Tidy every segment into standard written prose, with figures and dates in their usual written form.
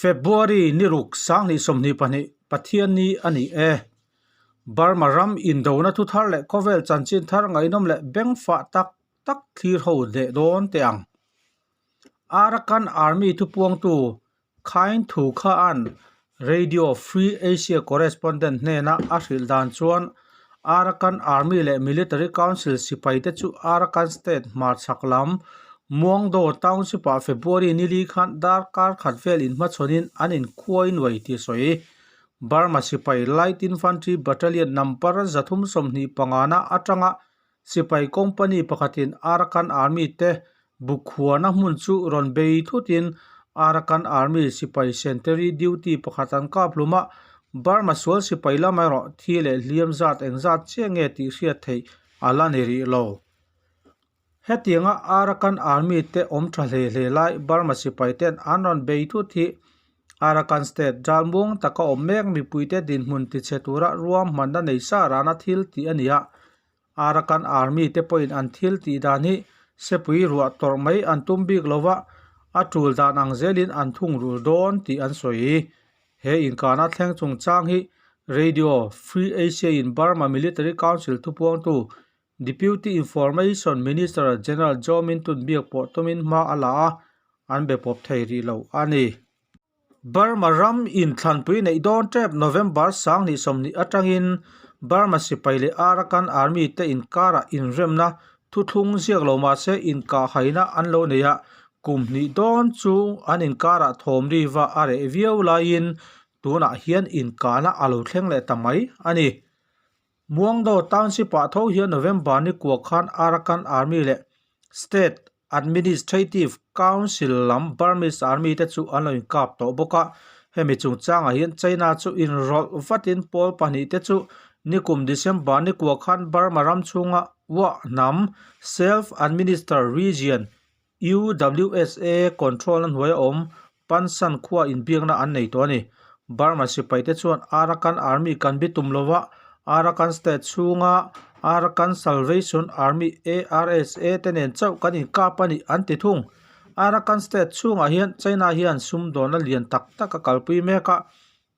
February ni ruk 2022 Pathianni a ni e. Burma ram indona thu thar leh khawvel chanchin thar ngaihnawm leh bengfah tak tak thlir ho leh dawn teh ang. Arakan Army thupuangtu Khain Thu Kha-a'n Radio Free Asia correspondent hnena a hrilh dan chuan Arakan Army leh Military Council sipaite chu Arakan State hmarchhak lam Muangdaw Township-ah February nili khan darkar khat vel inhmachhawnin an inkhuai nuai tih a sawi. Burma sipai Light Infantry Battalion number 325-na atanga Sipai company pakhatin Arakan Army te bukhuana hmun chu rawn bei thutin Arakan Army sipai sentry duty pakhat an kap hlum a, Burma sual sipai lam erawh thi leh hliam zat engzat chiah nge tih hriat theih a la ni rih lo. Hetianga Arakan Army te awm tha hle hle lai Burma sipai ten an rawn bei thut hi Arakan State ralmuang taka awm mek mipuite dinhmun tichhe tura ruahmanna nei sa rana thil tih a ni a, Arakan Army te pawhin an thil tih dan hi sepui ruah tawrh mai an tum bik lo va, a tul dan ang zelin an thung rul dawn tih an sawi. He inkahna thleng chungchang hi Radio Free Asia in Burma Military Council thupuangtu Deputy Information Minister General Zaw Min Tun biak pawh tumin hma a la a, an be pawp thei rih lo a ni. Burma ram inthlanpui neih dawn tep November 2020 atangin Burma sipai leh Arakan Army te inkarah inremna thuthlung ziak lo mahse inkahhaina an lo nei a, kum hnih dawn chu an inkarah thawm riva a reh viau laiin tunah hian inkahna a lo thleng leh ta mai a ni. Muangdaw Township-ah tho hian November ni kua khan Arakan Army leh State Administrative Council lam Burmese Army te chu an lo inkap tawh bawk a. Hemi chungchangah hian China chu inrawlh vatin pawl pahnih te chu nikum December ni kua khan Burma ram chhunga Wah hnam Self-Administered Region, UWSA, control-na hnuaia awm Pansan khua inbiakna an nei tawh a ni. Burma sipaite chuan Arakan Army kan bi tum lova Arakan State chhunga Arakan Salvation Army, ARSA, te nen chauh kan inkap a ni an ti thung. Arakan State chhungah hian China hian sumdawnna lian tak tak a kalpui mek a,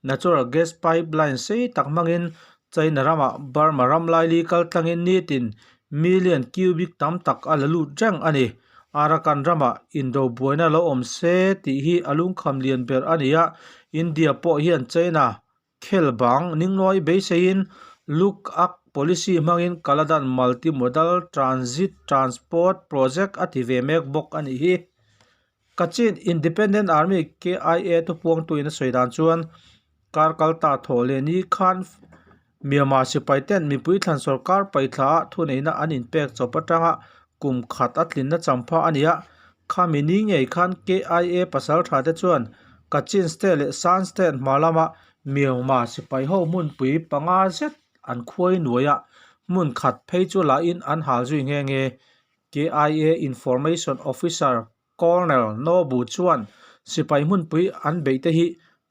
natural gas pipeline sei tak hmangin China ramah Burma ram laili kal tlangin nitin million cubic tam tak a la lut reng a ni. Arakan ramah indo buaina lo awm se tih hi a lungkham lian ber a ni a, India pawh hian China khel bang ningnawi beiseiin look up policy hmangin Kaladan Multi-Modal Transit Transport Project a ti ve mek bawk a nih hi. Kachin Independent Army, KIA, thupuangtuin a sawi dan chuan kar kal ta thawh leh ni khan Myanmar sipai ten mipui thlan sorkar paithla ah thuneihna an inpek chawp atanga kum khat a tlinna champha a ni a. Khami ni ngei khan KIA pasal tha te chuan Kachin State leh Shan State hma lama Myanmar sipai ho hmunpui panga zet an khuai nuai a, hmun khat phei chu lahin an hal zui nghe nghe. KIA Information Officer Colonel Nobu chuan sipai hmunpui an beihte hi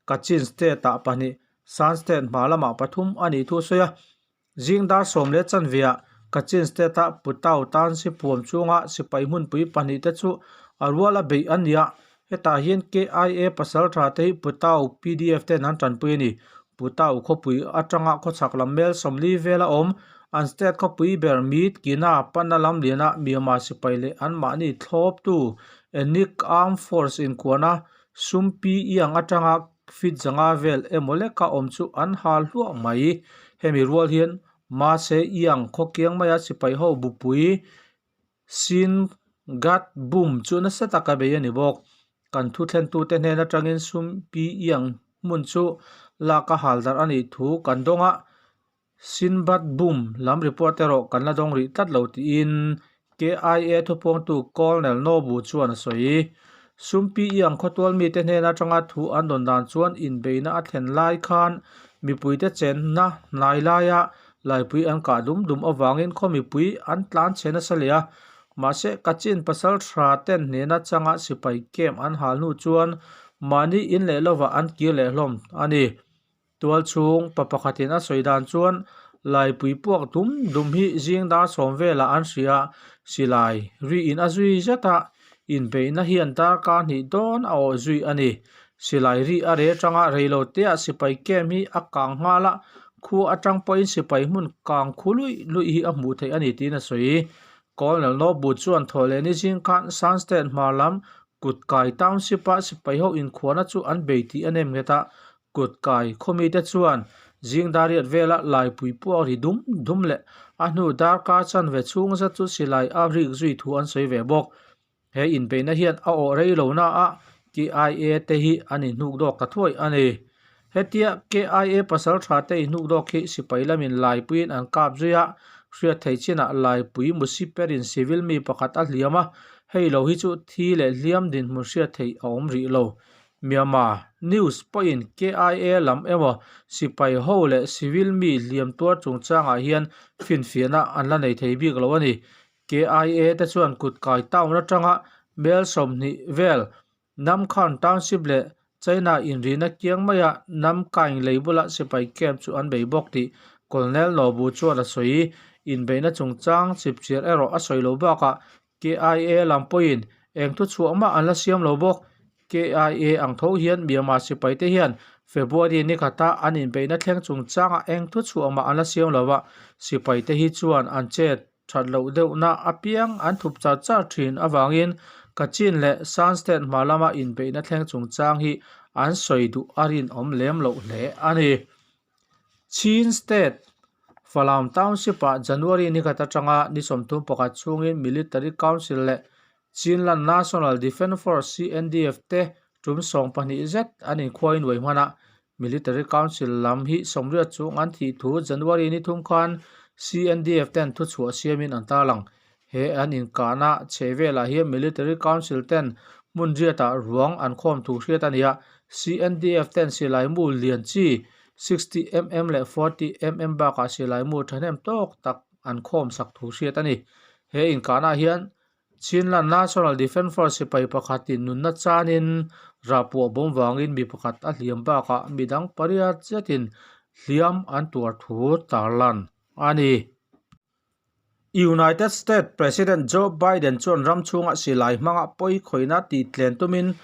Kachin State-ah pahnih, Shan State hma lamah pathum a nih thu a sawi a. Zing dar sawm leh chanveah Kachin State-a Putao Tansi puam chhunga sipai hmunpui pahnihte chu a ruala beih an ni a. Hetah hian KIA pasal tha te hi Putao PDF ten an tanpui a ni. Putao khawpui atanga khawchhak lam mel sawmli vela awm an state khawpui ber Mit Kina panna lam liana Myanmar sipai leh anmahni thlawptu Ethnic Armed Force inkuahna Sumpi iang atanga feet zanga vel emaw leka awm chu an hal hluah mai. Hemi rual hian Mahse iang khawkiang maia sipai ho bupui Sin Gat Bum chu nasa taka bei a ni bawk. Kan thuthlentute hnen atangin sum pi iang hmun chu lak a hal darh a nih thu kan dawng a, Sin Bat Bum lam report erawh kan la dawng rih tlat lo tiin KIA thupuangtu Colonel Nobu chuan a sawi. Sum pi iang khawtual mite hnen atanga thu an dawn dan chuan inbeihna a thlen lai khan mipuite chenna hnai laia Laipui an kah dum dum avangin khaw mipui an tlan chhe nasa leh a, mahse Kachin pasal tha ten hnena changa sipai camp an hal hnu chuan mahni in leh lovah an kir leh hlawm a ni. Tual chhung pa pakhatin a sawi dan chuan Laipui puak dum dum hi zing dar sawm velah an hria a, silai ri in a zui zet a, inbeihna hian darkar hnih dawn a awh zui a ni. Silai ri a re atanga reilo teah sipai camp hi a kang nghal a, khua atang pawhin sipai hmun kang khu luih luih hi a hmuh theih a ni tiin a sawi. Colonel Nobu chuan thaw leh ni zing khan Shan State hmar lam Kutkai Township-a sipai ho inkhuahna chu an bei tih a nem nghet a, Kutkai khawmite chuan zing dariat vela laipui puak ri dum dum leh a hnu darkar chanve chhung zet chu silai a rik zui thu an sawi ve bawk. He inbeihna hian a awh rei lo na a, KIA te hi an inhnuk dawk ta thuai a ni. Hetia KIA pasal tha te inhnuk dawk hi sipai lamin laipuiin an kap zui a, hriat theih chinah laipui musiperin civil mi pakhat a hliam a, hei lo hi chu thi leh hliam dinhmun hriat theih a awm rih lo. Myanmar News pawhin KIA lam emaw sipai ho leh civil mi hliam tuar chungchangah hian finfiahna an la nei thei bik lo a ni. KIA te chuan kutkai town atanga mel 20 vel Namkhan Township leh China inrihna kiang maia Namkaing lei bula sipai camp chu an bei bawk tih Colonel Nobu chuan a sawi. Inbeihna chungchang chipchiar erawh a sawi lo bakah KIA lam pawhin eng thuchhuah mah an la siam lo bawk. KIA ang tho hian Myanmar sipai te hian February ni khata an inbeihna thleng chungchangah eng thuchhuah mah an la siam lo a, sipai te hi chuan an chet that loh deuhna apiang an thup char char thin avangin Kachin leh Shan State hma lama inbeihna thleng chungchang hi an sawi duh a rinawm lem loh hle a ni. Chin State Falam Township-ah January ni khat atanga ni 31 chhungin Military Council leh Chinland National Defence Force, CNDF, te tum 12 zet an inkhuain uai hman a, Military Council lam hi 80 chung an thih thu January ni thum khan CNDF ten thuchhuah siamin an tarlang. He an inkahna chhehvelah hian Military Council ten hmun riatah ruang an khawm thu hriat a ni a, CNDF ten silai mu lian chi 60mm leh 40mm bakah silai mu thahnem tawk tak an khawm sak thu hriat a ni. He inkahnaah hian Chinland National Defence Force sipai pakhatin nunna chanin rahpuah bawm vangin mi pakhat a hliam bakah midang pariat zetin hliam an tuar thu tarlan a ni. United States President Joe Biden chuan ram chhunga silai hmanga pawi khawihna tih tlen tumin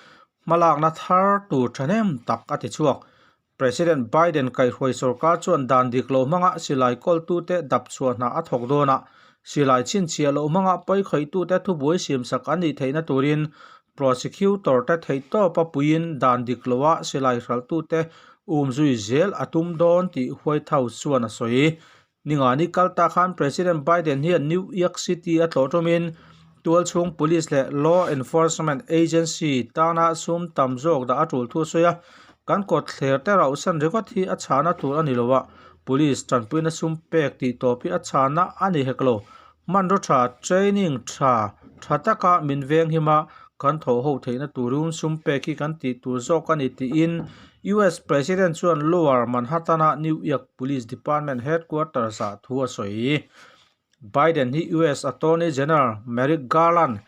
hmalakna thar tur thahnem tak a ti chhuak. President Biden kaihhruai sorkar chuan dan dik lo hmanga silai kawltute dap chhuah hna a thawk dawn a, silai chhinchhiah loh hmanga pawi khawihtute thubuai siamsak an nih theihna turin prosecutor te theihtawpa puiin dan dik loa silai hralhtute umzui zel a tum dawn tih White House chuan a sawi. Ningani kal ta khan President Biden hian New York City a tlawh tumin tualchhung police leh law enforcement agency tana sum tam zawk dah a tul thu a sawi a, Kan kawt thler te rauhsan ringawt hi a chhahna tur a ni lo a, police tanpuina sum pek tih tawp hi a chhahna a ni hek lo. Hmanraw tha, training tha, tha taka min veng him a, kan thawh ho theihna turin sum pek hi kan tih tur zawk a ni tiin US President chuan Lower Manhattan-a New York Police Department headquarters-ah thu a sawi. Biden hi US Attorney General Merrick Garland,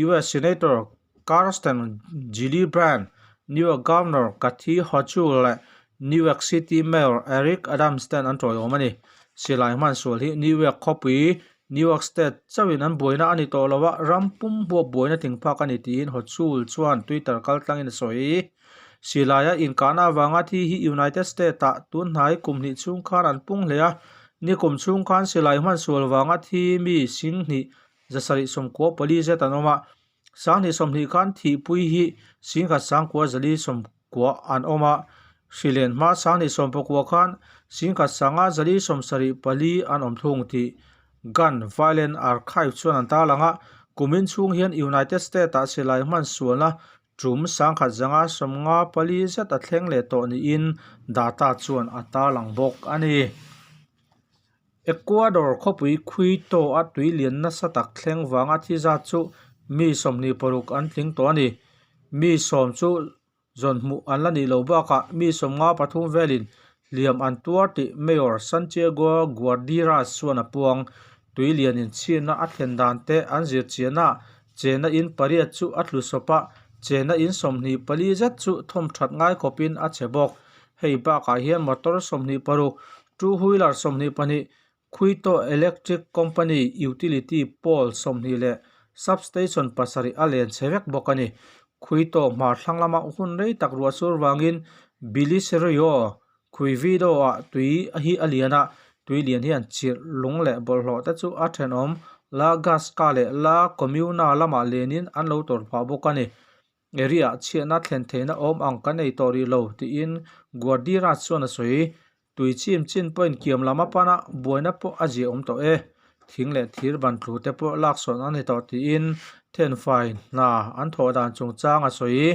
US Senator Kirsten Gillibrand, New York Governor Kathy Hochul leh New York City Mayor Eric Adams ten an tawiawm a ni. Silai hman sual hi New York khawpui, New York State chauhin an buaina a ni tawh lo a, ram pum huap buaina ting phak a ni tiin Hochul chuan Twitter kaltlangin a sawi. Silaia inkahna avanga thi hi United States-ah tun hnai kum hnih chhung khan an pung hle a, nikum chhung khan silai hman sual vanga thi mi 10,000 794 zet an awm a, 2020 khan thihpui hi 1,990 an awm a, hrilen hma 2019 khan 1,574 an awm thung tih Gun Violence Archive chuan an tarlang a, kumin chhung hian United States-ah silai hman sualna tum 1,154 zet a thleng leh tawh niin data chuan a tarlang bawk a ni. Ecuador khawpui Quito a tui lian nasa tak thleng vanga thi zat chu mi 26 an tling tawh a ni. Mi 10 chu zawn hmuh an la nih loh bakah mi 53 velin hliam an tuar tih Mayor Santiago Guardiras chuan a puang. Tui lianin chhiatna a thlen dan te an zir chian a, chenna in pariat chu a tlu sawp a, chenna in 24 zet chu thawmthat ngai khawpin a che bawk. Hei bakah hian motor 26 Two wheeler 22, Quito Electric Company utility pole 20 leh substation pasarih a len chhe vek bawk a ni. Quito hmar thlang lama hun rei tak ruah sur vangin Belisario Quevedo-ah tui hi a lian a, tui lian hian chirh lung leh bawlhhlawh te chu a thenawm La Gasca leh La Comuna lamah lenin an lo tawrh phah bawk a ni. Area-ah chhiatna thlen theihna awm ang kan ei tawh rih lo, tiin Guardiras chuan a sawi. Tui chim chin pawhin kiam lam a pan a, buaina pawh a ziah awm tawh e. Thing leh thir ban tlu te pawh laksawn a ni tawh tiin thenfai hna an thawh dan chungchang a sawi.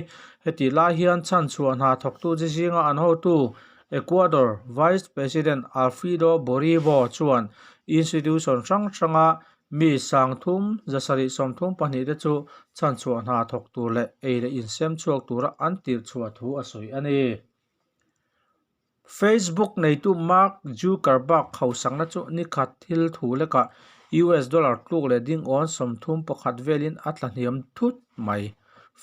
Hetih lai hian chhanchhuah hna thawktu chi zinga an hotu Ecuador Vice President Alfredo Boribo chuan institution hrang hranga mi sangthum zasarih sawmthum pahnih te chu chhanchhuah hna thawk tur leh ei leh insem chhuak tura an tirhchhuah thu a sawi a ni. Facebook neitu Mark Zuckerberg hausakna chu nikhat thil thu lekah US dollar tluk leh ding awn 31 velin a tla hniam thut mai.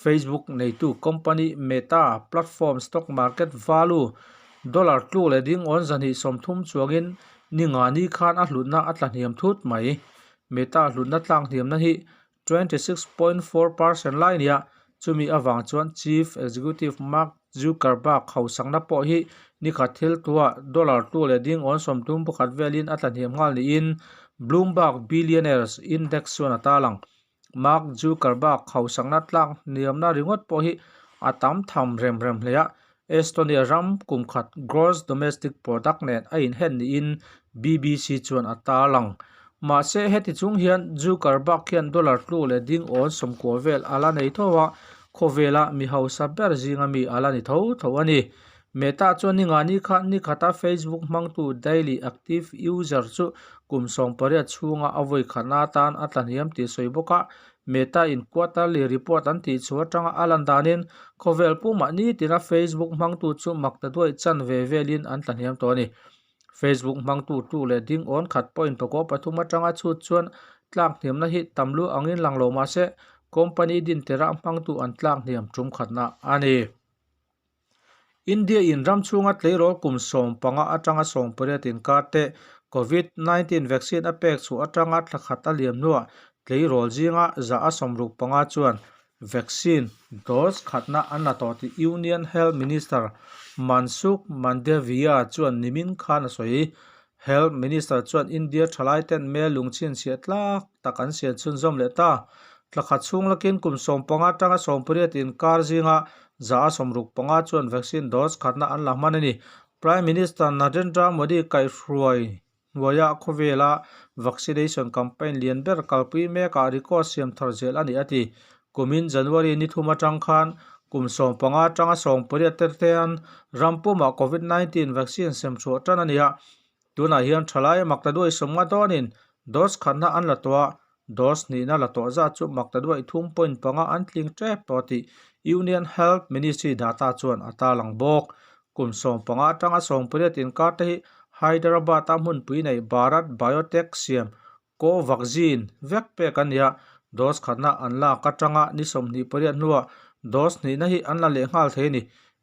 Facebook neitu company Meta platform stock market value dollar tluk leh ding awn 230 chuangin ni nga ni khan a hlutna a tla hniam thut mai. Meta hlutna tlak hniamna hi 26.4 percent lai nia, chumi avang chuan Chief Executive Mark Zuckerberg hausakna pawh hi nikhat thil tua dollar tlu leh ding awn 31 velin a tlahniam nghal niin Bloomberg Billionaires Index chuan a tarlang. Mark Zuckerberg hausakna tlak hniamna ringawt pawh hi a tam tham rem rem hle a, Estonia ram kum khat Gross Domestic Product nen a inhen niin BBC chuan a tarlang. Mahse, heti chung hian Zuckerberg hian dollar tlu leh ding awn 90 vel a la nei tho a, khawvela mi hausa ber zinga mi a la ni tho tho a ni. Meta chuan ningani kha nikhata Facebook hmangtu daily active user chu kum 18 chhunga a vawi khatna atan a tla hniam tih sawi bawk a, Meta in quarterly report an tih chu atanga a lan danin khawvel pumah nitina Facebook hmangtu chu makta duaih chan ve velin an tla hniam tawh a ni. Facebook hmangtu tu leh ding awn khat pawhin pakua pathum atanga chhut chuan tlak hniamna hi tam lu angin lang lo mahse company din tera hmangtu an tlak hniam tum khatna a ni. India in ram chhunga tleirawl kum 15 atanga 18 inkar te Covid 19 vaccine a pek chhuah atanga thla khat a liam hnuah tleirawl zinga 65% chuan vaccine dose khatna an la tawh tih Union Health Minister Mansukh Mandaviya chuan nimin khan a sawi. Health Minister chuan India thalai ten mel lungchhinchhiah tlak tak an sian chhunzawm leh ta. Thla khat chhung lakin kum 15 atanga 18 inkar zinga 65% chuan vaccine dose khatna an la hman a ni. Prime Minister Narendra Modi kaihhruai hnuaia khawvela vaccination campaign lian ber kalpui mekah record siam thar zel a ni a ti. Kumin January ni thum atang khan kum 15 atanga 18 te tean ram pumah Covid 19 vaccine sem chhuah tan a ni a. Tunah hian thalai makta duai 50 dawnin dose khatna an la tawh a, dose hnihna la tawh zat chu makta duai 3.5 an tling tep tawh tih Union Health Ministry data chuan a tarlang bawk. Kum 15 atanga 18 inkar te hi Hyderabad-a hmunpui nei Bharat Biotech siam Covaxin vek pek a ni a, dose khatna an lak atanga ni 28 hnuah dose hnihna hi an la leh nghal thei a ni.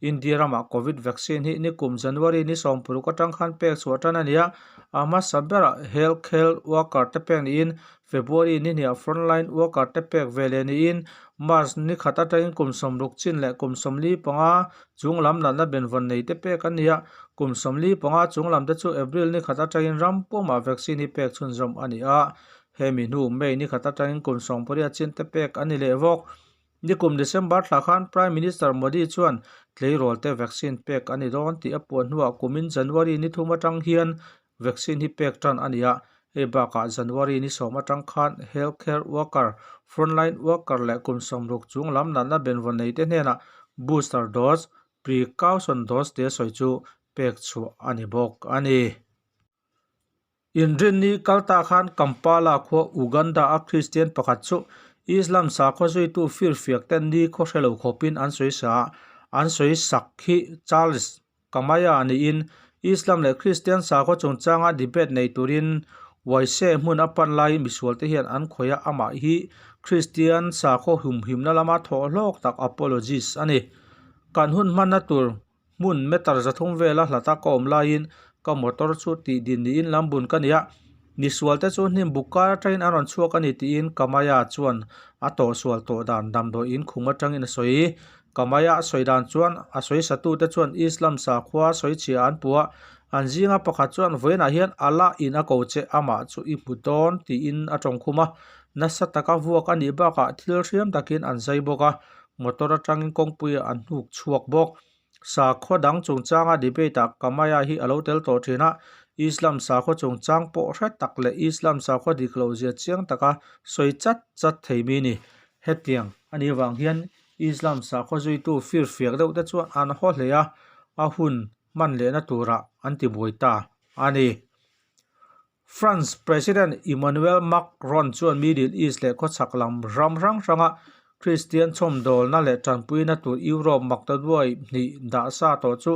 India ramah Covid vaccine hi nikum January ni 16 atang khan pek chhuah tan a ni a, a hmasa berah health health worker te pek niin February ni hniah frontline worker te pek ve leh niin March ni khat atangin kum 60 chin leh kum 45 chunglam natna benvawn nei te pek an ni a, kum 45 chunglam te chu April ni khat atangin ram pumah vaccine hi pek chhunzawm a ni a, hemi hnu May ni khat atangin kum 18 chin te pek an ni leh vawk. Nikum December thla khan Prime Minister Modi chuan tleirawl te vaccine pek a ni dawn tih a puan hnuah kumin January ni thum atang hian vaccine hi pek tan a ni a, hei bakah January ni 10 atang khan healthcare worker, frontline worker leh kum 60 chunglam natna benvawn nei te hnenah booster dose, precaution dose te sawi chu pek chhuah a ni bawk a ni. Inrinni kalta khan Kampala khua Uganda a Kristian pakhat chu Islam sakhaw zuitu firfiak ten ni khaw hre lo khawpin an sawi sa a, an sawi sak hi Charles Kamaya niin Islam leh Kristian sakhaw chungchanga debate nei turin Waise hmun a pan laiin misual te hian an khawih a, amah hi Kristian sakhaw humhimna lama thawh hlawk tak apologist a ni. Kan hun hmanna tur Hmun meter 300 vela hlata ka awm laiin ka motor chu tih din niin lambun ka ni a. Misualte chu hnim buk kar atangin an rawn chhuak a ni tiin Kamaya chuan a tawhsual tawh dan damdawi in khum atangin a sawi. Kamaya a sawi dan chuan a sawi satute chuan Islam sakhua sawichhia an puh a, an zinga pakhat chuan vawiinah hian Allah in a ko che amah chu i hmu dawn tiin a tawngkhum a. Nasa taka vuak a nih bakah thil hriam takin an zai bawk a, motor atangin kawngpuiah an hnuk chhuak bawk. Sakhaw dang chungchanga debate-ah Kamaya hi a lo tel tawh thin a, Islam sakhaw chungchang pawh hre tak leh Islam sakhaw dik loh zia chiang taka sawi chat chat thei mi ni. Hetiang a nih avang hian Islam sakhaw zuitu firfiak deuh te chuan an haw hle a, a hun hman lehna turah an tibuai ta a ni. France President Emmanuel Macron chuan Middle East leh khawchhak lam ram hrang hranga Kristian chhawmdawlna leh tanpuina tur Euro maktaduai hnih dah sa tawh chu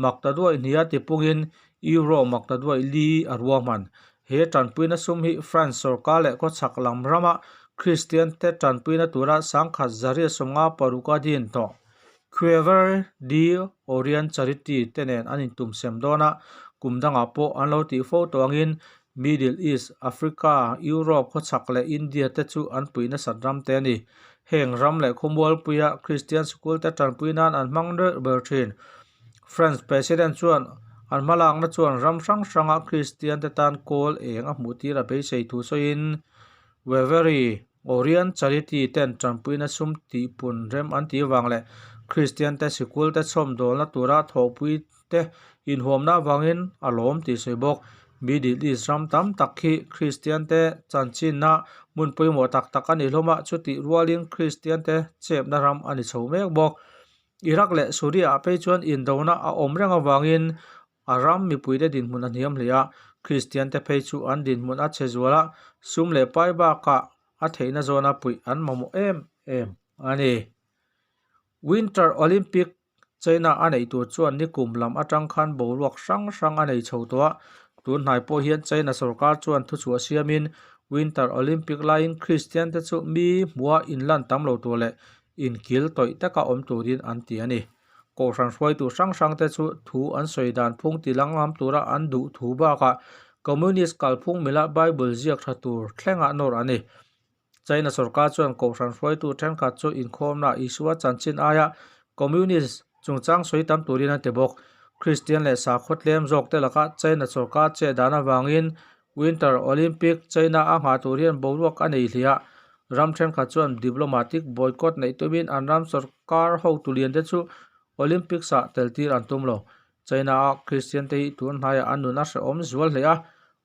maktaduai hniha tipungin Euro maktaduai li a ruahman. He tanpuina sum hi France sorkar leh khawchhak lam rama Kristian te tanpuina tura sangkhat zariat 56 a din tawh. Quever de Orient Charity te nen an intumsem dawn a, kum dangah pawh an lo tih fo tawh angin Middle East, Africa, Europe, khawchhak leh India te chu an pui nasat ram te a ni. Heng ram leh khawmualpuia Kristian sikul te tanpui nan an hmang deuh ber thin. France President chuan an hmalakna chuan ram hrang hranga Kristian te tan kawl eng a hmuh tir a beisei thu sawiin Wavery Orient Charity ten tanpuina sum tihpun rem an tih avang leh Kristian te sikul te chhawmdawlna tura thawhpui te inhuamna avangin a lawm tih sawi bawk. Middle East ram tam tak hi Kristian te chanchinna hmun pawimawh tak tak a ni hlawm a, chutih rualin Kristian te chepna ram a ni chho mek bawk. Iraq leh Suria ah phei chuan indona a awm reng avangin A ram mipuite dinhmun a hniam hle a, Kristiante phei chu an dinhmun a chhe zual a, sum leh pai bakah a theihna zawna puih an mamawh em em a ni. Winter Olympic China a neih tur chuan nikum lam atang khan boruak hrang hrang a nei chho tawh a, tun hnai pawh hian China sorkar chuan thuchhuah siamin Winter Olympic laiin Kristiante chu mi hmuha inlan tam lo tur leh inkil tawih taka awm turin an ti a ni. Kohhran hruaitu hrang hrangte chu thu an sawi dan phung ti langlam tura an duh thu bakah Communist kalphung mila Bible ziak tha tur thlengah nawr a ni. China sorkar chuan kohhran hruaitu thenkhat chu inkhawmnaah Isua chanchin aia Communist chungchang sawi tam turin an ti bawk. Kristian leh sakhaw tlem zawkte lakah China sorkar chet dan avangin Winter Olympic China a nghah tur hian boruak a nei hliah. Ram thenkhat chuan diplomatic boycott neih tumin an ram sorkar hotu lian te chu Olympics ah tel tir an tum lo. China a Christian te hi tun hnaiah an nun a hrehawm zual hle a,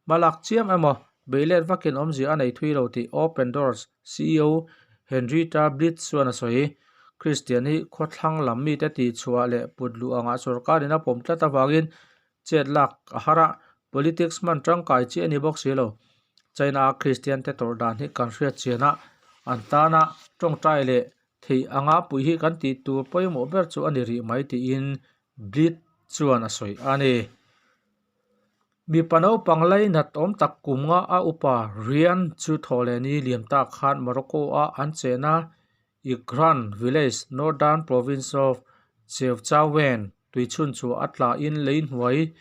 hmalak chiam emaw beilet vakin awmzia a nei thui lo tih Open Doors ceo Henrietta Blitz chuan a sawi. Christian hi khawthlang lam mite tihchhuah leh put luh angah sorkarin a pawm tlat avangin chet lak a har a, politics hman tangkai chi a ni bawk si lo. China a Kristian te tawrh dan hi kan hriat chian a, an tana tawngtai leh theih anga pui hi kan tih tur pawimawh ber chu a ni rih mai tiin Blit chuan a sawi a ni. Mipa naupang lainat awm tak kum nga a upa Rian chu thawh leh ni liam tak khan Morocco a an chehna Ighran village, northern province of Chefchaouen tuichhun chu a tla in lei hnuai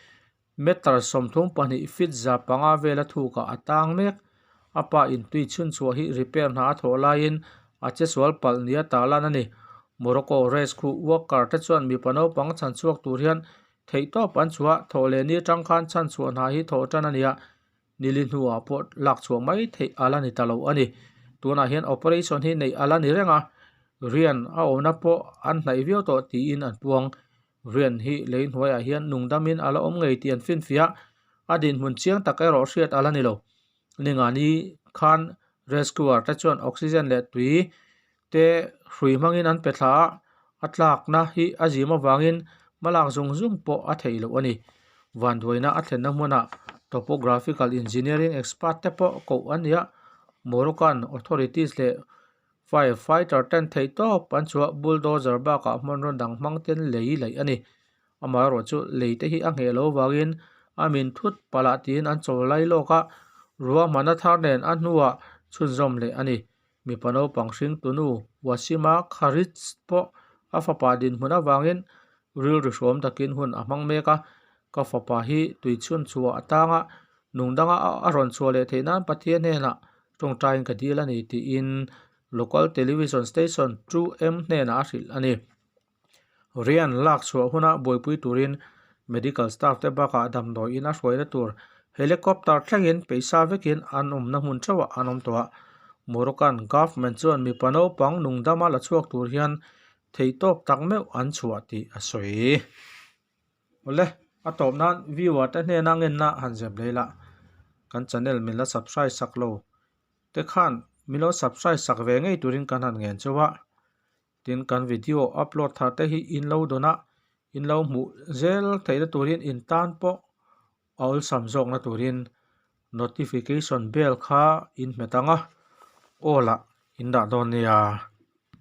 meter 32 feet 500 vela thukah a tang mek. A pa in tuichhun chhuah hi repair hna a thawh laiin a che sual palh nia tarlan a ni. Morocco rescue worker te chuan mipa naupang chhan chhuak tur hian theihtawp an chhuah thawh leh ni atang khan chhan chhuah hna hi thawh tan a ni a. Nili hnuah pawh lak chhuah mai theih a la ni ta lo a ni. Tunah hian operation hi neih a la ni reng a, rian a awmna pawh an hnaih viau tawh tiin an puang. Rian hi lei hnuaiah hian nungdamin a la awm ngei tih an finfiah. A dinhmun chiang tak erawh hriat a la ni lo. Ningani khan rescuer te chuan oxygen leh tui te hrui hmangin an pe thla a, a tlakna hi a zim avangin hmalak zung zung pawh a theih loh a ni. Vanduaina a thlenna hmunah topographical engineering expert te pawh koh an ni a, Moroccan authorities leh firefighter ten theihtawp an chhuah bulldozer bakah hmanraw dang hmang ten lei laih a ni. Amaherawhchu lei te hi a ngheh loh avangin a min thut palh ah tiin an chawl lai lawk a, ruahmanna thar nen a hnuah chhunzawm leh a ni. Mipa naupang hringtunu Wasima Kharij pawh a fapa dinhmun avangin rilru hrawm takin hun a hmang mek a, Ka fapa hi tuichhun chhuah atanga Nungdanga a rawn chhuah leh theih nan Pathian hnenah tawngtaiin ka dil a ni tiin local television station 2M hnenah a hrilh a ni. Rian lak chhuah huna buaipui turin medical staff te bakah damdawiin a hruaina tur helicopter thlengin peisa vekin an awmna hmun theuhah an awm tawh a. Moroccan government chuan mipa naupang nungdama la chhuak tur hian theihtawp tak meuh an chhuah tih a sawi. Awle, a tawp nan viewer te hnena ngenna han zep leh ila, kan channel min la subscribe sak lo te khan min lo subscribe sak ve ngei turin kan han ngen chauh a, tin kan video upload thar te hi in lo dawn a, in lo hmuh zel theihna turin in tan pawh a awlsam zawkna turin notification bell kha in hmet ang a, aw lah in dah dawn nia.